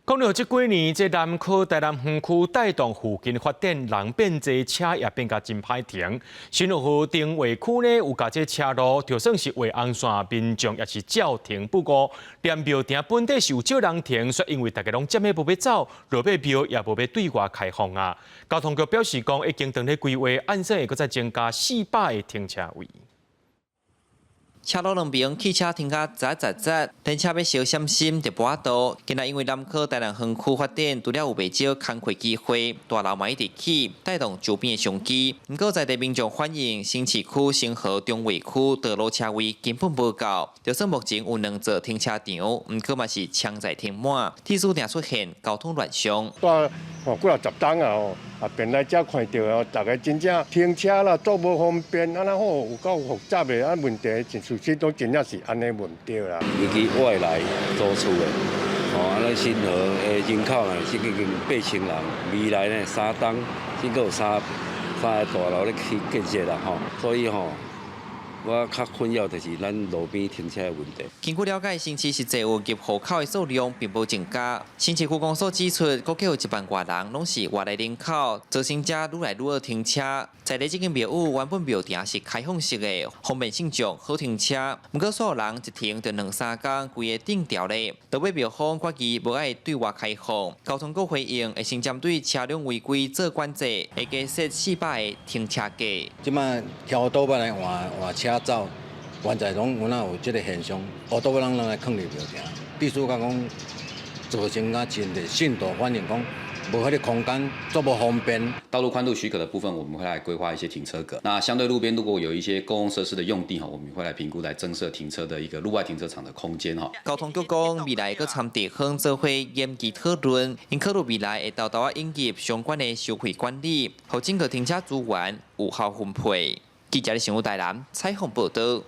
講到這幾年，這南科台南園區帶動附近發展，人變濟，車也變甲真歹停。新河重劃區呢，有共這車路，就算是畫紅線，民眾也是照停不誤。連廟埕本底是有少人停，卻因為大家攏占咧無欲走，落尾廟也無欲對外開放啊。交通局表示講，已經當咧規劃，按算會閣再增加400個停車位。車路兩邊汽車停甲擠擠擠，連車欲相閃身就無法度。今仔因為南科台南園區發展，除了有袂少工課機會，大樓嘛一直起，帶動周邊的商機。毋過在地民眾反映，新市區新河重劃區道路車位根本無夠，就算目前有兩座停車場，毋過嘛是槍載停滿，致使定出現交通亂象。蹛吼幾若十冬啊吼，啊便來遮看著哦，逐个真正停車啦，足無方便，按呢吼有夠複雜的啊問題，真事實都真正是按呢問題啦。尤其外來租厝的，吼，按呢新河的人口呢，已經8千人，未來呢3冬，先閣有三個大樓咧去建設啦吼，所以吼，我較困擾就是咱路邊停車的問題。根據了解，新市實際有入戶口的數量並無增加。新市區公所指出，估計有1萬外人攏是外來人口，造成遮愈來愈愛停車。在咧這間廟宇原本廟埕是開放式的，方便信眾好停車。毋過所有人一停就兩三工，規个頂牢咧。落尾廟方決議無愛對外開放。交通局回應會先針對車輛違規做管制，會加設400個停車格。這擺調倒擺來換換車走，現在攏有哪有這個現象？烏倒擺人攏來囥佇廟埕，必須講講造成啊真濟信徒反映講無彼個空間，足無方便。道路寬度許可的部分，我們會來規劃一些停車格。那相對路邊如果有一些公共設施的用地哈，我們會來評估來增設停車的一個路外停車場的空間哈。交通局講，未來閣參地方做伙研究討論，𪜶考慮未來會沓沓仔引入相關的收費管理，予整個停車資源有效分配。記者的新聞台南採訪報道。